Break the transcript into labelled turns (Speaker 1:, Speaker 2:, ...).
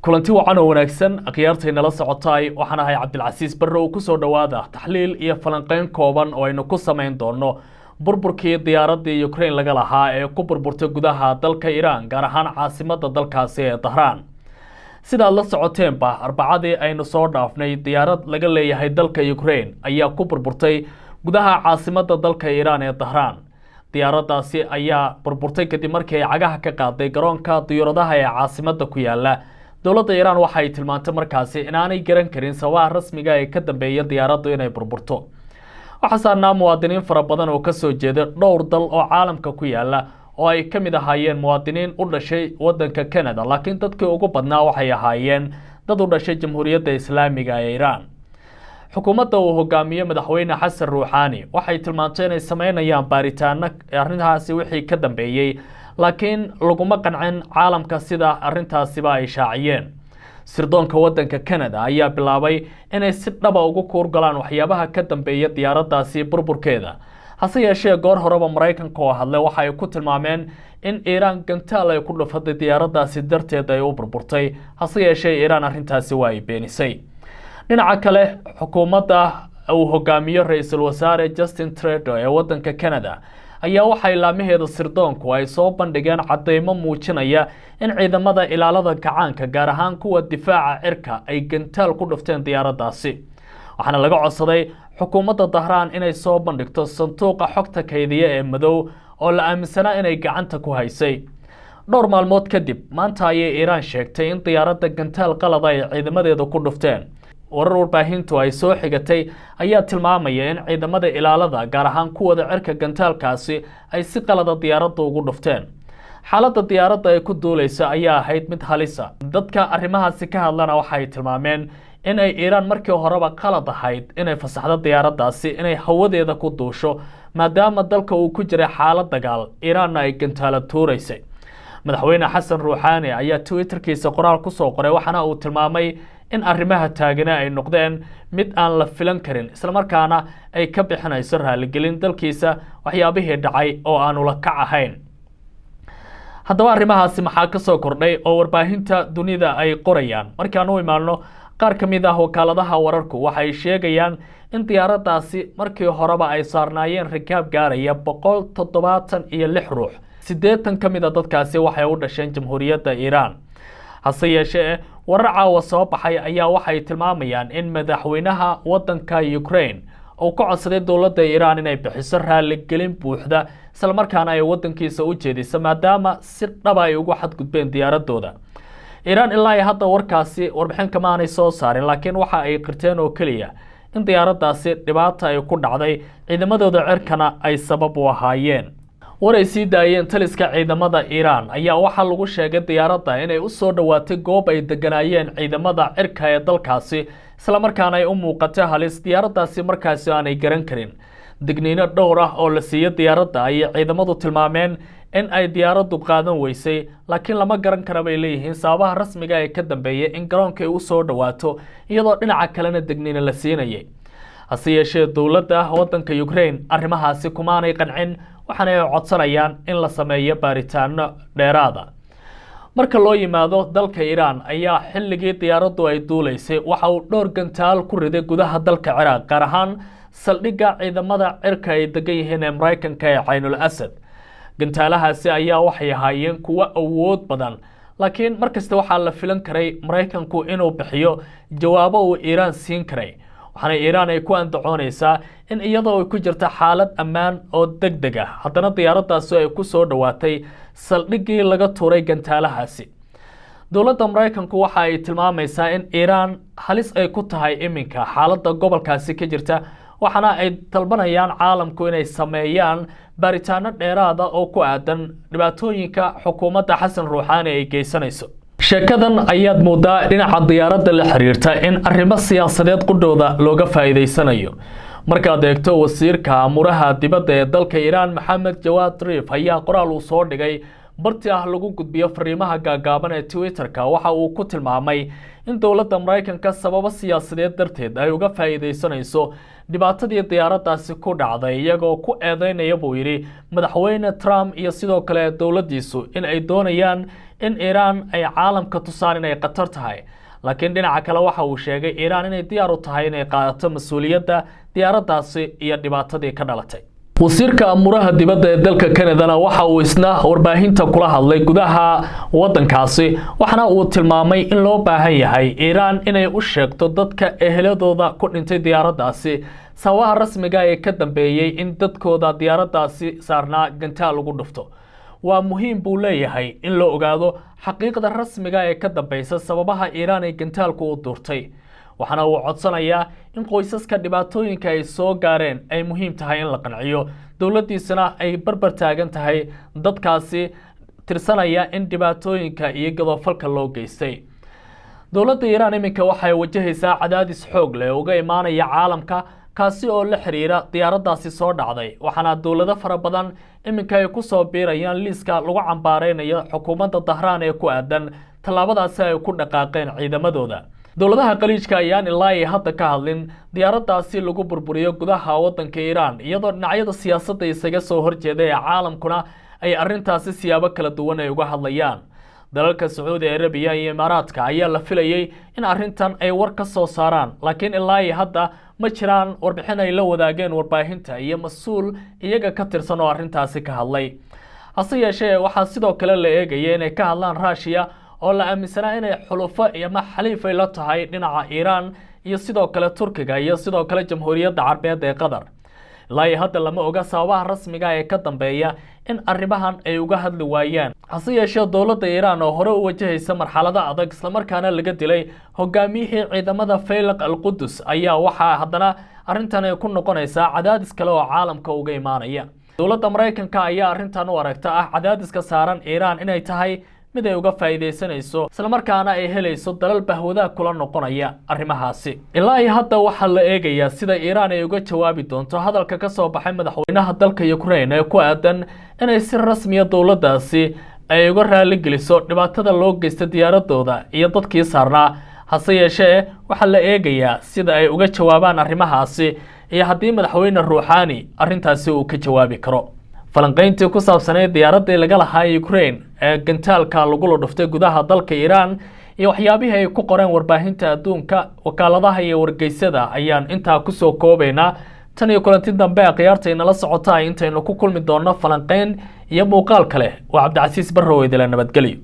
Speaker 1: Kulanti wacan oo wanaagsan, akhyaartay nala socotaay. Waxaan ahay Cabdilcasiis Barrow. Kusoo dhowaada taxliil iyo falanqeyn kooban oo aynu ku samayn doono burburkii diyaaraddii Ukraine laga lahaa ee ku burburtay gudaha dalka Iiraan, gaar ahaan caasimadda dalkaasi ee Dahraan. Sidaad la socoteenba, Arbacadii aynu soo dhaafnay diyaarad laga leeyahay dalka Ukraine ayaa ku burburtay gudaha caasimadda dalka Iiraan ee Dahraan. Diyaaraddaasi ayaa burburtay kadib markii ay cagaha ka qaaday garoonka diyaaradaha ee caasimadda ku yaala. Dowladda Iiraan waxay tilmaantay markaasi inaanay garan karin sababaha rasmiga ee ka dambeeya diyaaraddu inay burburto. Waxaa saarnaa muwaadiniin fara badan oo kasoo jeeda dhowr dal oo caalamka ku yaala, oo ay ka mid ahaayeen muwaadiniin u dhashay wadanka Canada, laakiin dadkii ugu badnaa waxay ahaayeen dad u dhashay Jamhuuriyadda Islaamiga ee Iiraan. Xukuumadda uu hogaamiye Madaxweyne Xasan Ruuxaani waxay tilmaantay inay sameynayaan baaritaano arrintaasi wixii ka dambeeyey, laakiin laguma qancin caalamka sida arrintaasiba ay shaaciyeen. Sirdoonka wadanka Canada ayaa bilaabay inay si dhaba ugu kuurgalaan waxyaabaha ka dambeeya diyaaraddaasi burburkeeda. Hase yeeshee, goor horeba Maraykanka oo hadlay waxa ay ku tilmaameen in Iiraan gantaal ay ku dhufatay diyaaraddaasi darteed ay u burburtay. Hase yeeshee, Iiraan arrintaasi waa ay beenisay. Dhinaca kale, xukuumadda uu hogaamiyo Ra-iisul Wasaare Justin Trudeau ee wadanka Canada ayaa waxay laamaheeda sirdoonku ay soo bandhigeen cadeymo muujinaya in ciidamada ilaalada gacaanka, gaar ahaan kuwa difaaca cirka, ay gantaal ku dhufteen diyaaraddaasi. Waxaana laga codsaday xukuumadda Dahraan inay soo bandhigto sanduuqa xogta kaydiya ee madow oo la aaminsanaa inay gacanta ku haysay. Dhowr maalmood kadib, maanta ayay Iiraan sheegtay in diyaaradda gantaal qalada ay ciidamadeeda ku dhufteen. Warar warbaahintu ay soo xigatay ayaa tilmaamaya in ciidamada ilaalada, gaar ahaan kuwada cirka, gantaalkaasi ay si qalada diyaaradda ugu dhufteen. Xaaladda diyaaradda ay ku duuleysa ayaa ahayd mid halisa. Dadka arrimahaasi ka hadlana waxay tilmaameen in ay Iiraan markii horeba qalad ahayd inay fasaxdo diyaaraddaasi inay hawadeeda ku duusho, maadaama dalka uu ku jiray xaalad dagaal, Iiraanna ay gantaalo tuureysay. Madaxweyne Xasan Ruuxaani ayaa Twitterkiisa qoraal kusoo qoray, waxaana uu tilmaamay in arrimaha taagane ay noqdeen mid aan la filan karin, islamarkaana ay ka bixinayso raaligelin dalkiisa waxyaabihii dhacay oo aanu la kac ahayn. Haddaba, arrimahaasi maxaa ka soo kordhay oo warbaahinta dunida ay qorayaan? Markaan u imaano qaar ka mid ah wakaaladaha wararku, waxay sheegayaan in diyaaraddaasi markii horeba ay saarnaayeen rikaab gaaraya 176 ruux. 80 ka mid a dadkaasi waxay u dhasheen Jamhuuriyadda Iiraan. Hase yeeshee, warar caawa soo baxay ayaa waxay tilmaamayaan in madaxweynaha wadanka Ukraine uu ka codsaday dowladda Iiraan inay bixiso raaligelin buuxda, islamarkaana ay wadankiisa u jeediso, maadaama si dhaba ay ugu xadgudbeen diyaaradooda. Iiraan ilaa iyo hadda warkaasi warbixin kama aanay soo saarin, laakiin waxa ay qirteen oo keliya in diyaaraddaasi dhibaata ay ku dhacday, ciidamadooda cirkana ay sabab u ahaayeen. War ay sii daayeen taliska ciidamada Iiraan ayaa waxaa lagu sheegay diyaaradda inay u soo dhowaatay goob ay deganaayeen ciidamada cirka ee dalkaasi, islamarkaana ay u muuqatay halis diyaaraddaasi markaasi aanay garan karin. Digniino dhowr ah oo la siiyo diyaaradda ayay ciidamadu tilmaameen in ay diyaaraddu qaadan weysay, laakiin lama garan kara, bay leeyihiin, sababaha rasmiga ee ka dambeeyay in garoonka ay u soo dhowaato iyadoo dhinaca kalena digniino la siinayay. Hase yeeshee, dowladda wadanka Ukraine arrimahaasi kumaanay qancin, waxaana ay codsanayaan in la sameeyo baaritaano dheeraada. Marka loo yimaado dalka Iiraan, ayaa xilligii diyaaraddu ay duuleysay waxa uu dhowr gantaal ku riday gudaha dalka Ciraaq, gaar ahaan saldhigga ciidamada cirka ay degan yihiin ee Maraykanka ee Caynul Asad. Gantaalahaasi ayaa waxay ahaayeen kuwo awood badan, laakiin markasta waxaa la filan karay Maraykanku inuu bixiyo jawaabo uu Iiraan siin karay. Waxaana Iiraan ay ku andacooneysaa in iyadoo ay ku jirta xaalad ammaan oo deg deg ah, haddana diyaaraddaasi ay ku soo dhowaatay saldhiggii laga tuuray gantaalahaasi. Dowladda Maraykanku waxa ay tilmaamaysaa in Iiraan halis ay ku tahay iminka xaaladda gobolkaasi ka jirta, waxaana ay dalbanayaan caalamku inay sameeyaan baaritaano dheeraada oo ku aadan dhibaatooyinka xukuumadda Xasan Ruuxaani ay geysanayso. Sheekadan ayaad moodaa dhinaca diyaaradda la xiriirta in arrimo siyaasadeed qudhooda looga faa'iidaysanayo. Markaad eegto, wasiirka amuraha dibadda ee dalka Iiraan, Maxamed Jawaad Zariif, ayaa qoraal uu soo dhigay barti ah lagu gudbiyo fariimaha gaagaaban ee Twitterka waxa uu ku tilmaamay in dowladda Maraykanka sababo siyaasadeed darteed ay uga faa'iidaysanayso dhibaatadii diyaaraddaasi ku dhacday, iyagoo ku eedeynaya, buu yidhi, Madaxweyne Trump iyo sidoo kale dowladdiisu in ay doonayaan In Iiraan ay caalamka tusaan inay khatar tahay. Laakiin dhinaca kale waxa uu sheegay Iiraan inay diyaar u tahay inay qaadato mas-uuliyadda diyaaraddaasi iyo dhibaatadii ka dhalatay. Wasiirka amuuraha dibadda ee dalka Canadana waxa uu isna warbaahinta kula hadlay gudaha wadankaasi, waxaana uu tilmaamay in loo baahan yahay Iiraan inay u sheegto dadka eheladooda ku dhintay diyaaraddaasi sababaha rasmiga ee ka dambeeyey in dadkooda diyaaraddaasi saarnaa gantaal lagu dhufto. Waa muhiim, buu leeyahay, in la ogaado xaqiiqda rasmiga ee ka dambeysa sababaha Iiraan ay gantaalku u duurtay. Waxaana uu codsanayaa in qoysaska dhibaatooyinka ay soo gaareen ay muhiim tahay in la qanciyo, dowladdiisana ay barbar taagan tahay dadkaasi tirsanaya in dhibaatooyinka iyo gaboodfalka loo geystay. Dowladda Iiraan iminka waxay wajahaysaa cadaadis xoog leh uga imaanaya caalamka, kaasi oo la xiriira diyaaraddaasi soo dhacday, waxaana dowlado fara badan iminka ay ku soo biirayaan liiska lagu cambaareynayo xukuumadda Dahraan ee ku aadan tallaabadaasi ay ku dhaqaaqeen ciidamadooda. Dowladaha Khaliijka ayaan ilaa ay hadda ka hadlin diyaaraddaasi lagu burburiyo gudaha waddanka Iiraan, iyadoo dhinacyada siyaasadda isaga soo horjeeda ee caalamkuna ay arrintaasi siyaabo kala duwan ay uga hadlayaan. Dalalka Sacuudi Arabiya iyo Imaaraadka ayaa la filayey in arrintan ay war ka soo saaraan, laakiin ilaa iyo hadda ma jiraan warbixin ay la wadaageen warbaahinta iyo mas-uul iyaga ka tirsan oo arrintaasi ka hadlay. Hase yeeshee waxaa sidoo kale la eegaya inay ka hadlaan Ruushiya, oo la aaminsanaa inay xulufo ama xaliif ay la tahay dhinaca Iiraan, iyo sidoo kale Turkiga iyo sidoo kale Jamhuuriyadda Carbeed ee Qatar. Ilaa iyo hadda lama oga sababaha rasmiga ee ka dambeeya in arrimahan ay uga hadli waayaan. Hase yeeshee dowladda Iiraan oo hore u wajahaysa marxalado adag, islamarkaana laga dilay hogaamiyihii ciidamada Faylaq Al Qudus, ayaa waxaa haddana arrintan ay ku noqonaysaa cadaadis kale oo caalamka uga imaanaya. Dowladda Maraykanka ayaa arrintan u aragta ah cadaadiska saaran Iiraan inay tahay mid ay uga faa'iidaysanayso, islamarkaana ay helayso dalal bahwadaha kula noqonaya arrimahaasi. Ilaa iyo hadda waxaa la eegayaa sida Iiraan ay uga jawaabi doonto hadalka ka soo baxay madaxweynaha dalka Ukraine ee ku aadan inay si rasmiya dowladdaasi ay uga raaligeliso dhibaatada loo geysta diyaaradooda iyo dadkii saarnaa. Hase yeeshee waxaa la eegayaa sida ay uga jawaabaan arrimahaasi iyo haddii madaxweyne Ruuxaani arrintaasi uu ka jawaabi karo. Falanqayntii ku saabsaneyd diyaaraddii laga lahaa Ukraine ee gantaalka lagula dhuftay gudaha dalka Iiraan iyo waxyaabihii ay ku qoreen warbaahinta adduunka, wakaaladaha iyo wargeysyada ayaan intaa kusoo koobaynaa. Tan iyo kulanti dambe, khiyaarta inala socota, intaynu ku kulmi doonno falanqayn iyo muuqaal kale, waa Cabdicasiis Barrow idila nabadgelyo.